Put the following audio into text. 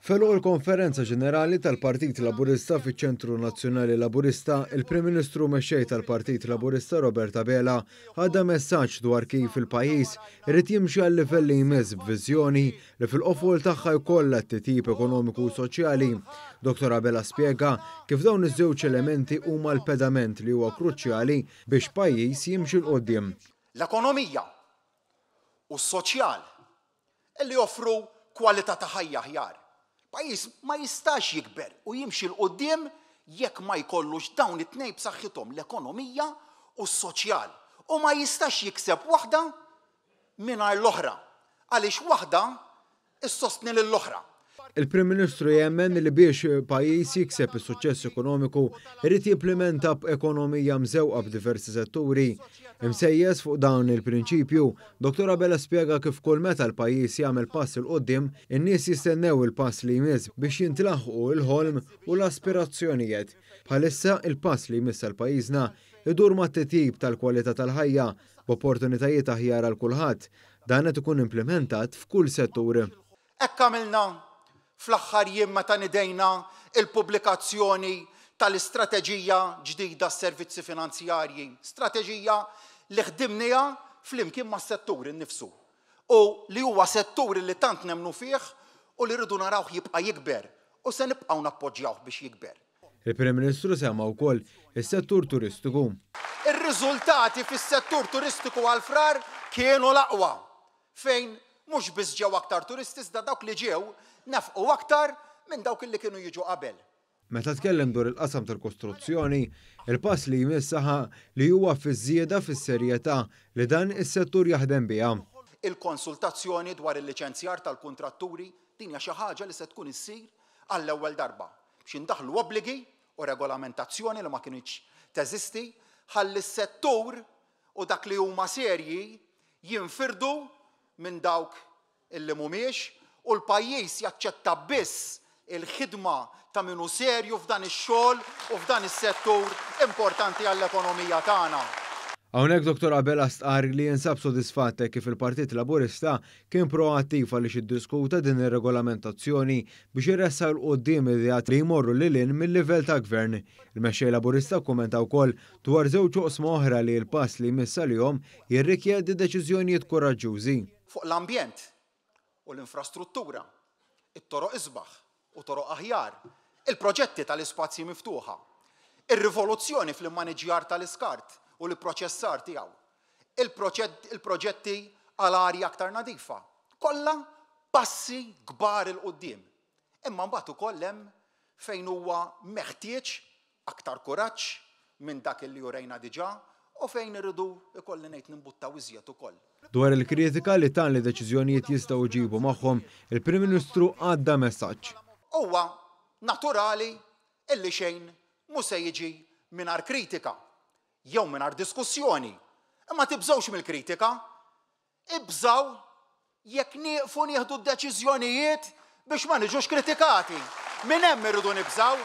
F'għeluq il-Konferenza Ġenerali tal-Partit Laburista fiċ-Ċentru Nazzjonali Laburista, il-Prim Ministru u Mexxej tal-Partit Laburista Robert Abela għadda messaġġ dwar kif il-pajjiż irid jimxi għal-livell li jmiss b'viżjoni li fil-qofol tagħha jkollha t-titjib ekonomiku u soċjali. Dottor Abela spjega kif dawn iż-żewġ elementi huma l-pedament li huwa kruċjali biex pajjiż jimxi 'l quddiem. L-ekonomija u s-soċjal li joffru kwalità ta' ħajja aħjar. Pajjiż ma jistax jikber u jimxi 'l quddiem jekk ma jkollux dawn it-tnejn b'saħħithom, l-ekonomija u s-soċjal. U ma jistax jikseb waħda mingħajr l-oħra, għaliex waħda ssostni lill-oħra. Il-Prim Ministru jemmen li biex pajjiż jikseb is-suċċess ekonomiku jrid jimplimenta ekonomija mżewqa b'diversi setturi. Imsejjes fuq dan il-prinċipju, Dottor Abela spjega kif kull meta l-pajjiż jagħmel pass 'il quddiem, in-nies jistennew il-pass li jmiss biex jintlaħqu l-ħolm u l-aspirazzjonijiet. Bħalissa, il-pass li jmiss għal pajjiżna idur mat-titjib tal-kwalità tal-ħajja, b'opportunitajiet aħjar għal kulħadd. Dan qed ikun implimentat f'kull settur. Hekk għamilna fl-aħħar jiem meta nidejna l-pubblikazzjoni tal-istrateġija ġdida għas-servizzi finanzjarji, strateġija li ħdimniha flimkien mas-settur innifsu u li huwa settur li tant nemmnu fih u li rridu narawh jibqa' jikber u se nibqgħu nappoġġjawh biex jikber. Il-Prim Ministru semma wkoll is-settur turistiku. Ir-riżultati fis-settur turistiku għal Frar kienu l-aqwa. fejn mhux biss ġew aktar turisti iżda dawk li ġew nefqu aktar minn dawk li kienu jiġu qabel. Meta tkellem dwar il-qasam tal-kostruzzjoni, il-pass li jmiss saħaq li huwa fiż-żieda fis-serjetà li dan is-settur jaħdem biha. Il-konsultazzjoni dwar il-liċenzjar tal-kuntratturi, din hija xi ħaġa li se tkun issir għall-ewwel darba biex indaħħlu obbligi u regolamentazzjoni li ma kinitx teżisti ħalli s-settur u dak li huma serji jinfirdu minn dawk illi mhumiex u l-pajjiż jaċċetta biss il-ħidma ta' min hu serju f'dan ix-xogħol u f'dan is-settur importanti għall-ekonomija tagħna. Hawnhekk Dottor Abela stqarr li jinsab sodisfatt hekk kif il-Partit Laburista kien proattiv għaliex iddiskuta din ir-regolamentazzjoni biex iressaq 'il quddiem ideat li jmorru lil hinn mil-livell ta' Gvern. Il-Mexxej Laburista kkummenta wkoll dwar żewġ oqsma oħra li l-pass li jmiss għalihom jirrikjedi deċiżjonijiet kuraġġużi. Fuq l-ambjent u l-infrastruttura, it-toroq isbaħ u toroq aħjar, il-proġetti tal-ispazji miftuħa, ir-rivoluzzjoni fl-immaniġġjar tal-iskart u l-ipproċessar tiegħu, il-proġetti għal arja aktar nadifa, kollha passi kbar 'il quddiem. Imma mbagħad ukoll hemm fejn huwa meħtieġ aktar kuraġġ minn dak li urejna diġà u fejn irridu, ikolli ngħid, nimbuttaw iżjed ukoll. Dwar il-kritika li tali deċiżjonijiet jistgħu jġibu magħhom, il-Prim Ministru għadda messaġġ. Huwa naturali illi xejn mhu se jiġi mingħajr kritika jew mingħajr diskussjoni. Imma tibżgħux mill-kritika. Ibżgħu jekk nieqfu nieħdu d-deċiżjonijiet biex ma niġux kritikati. Minn hemm irridu nibżgħu.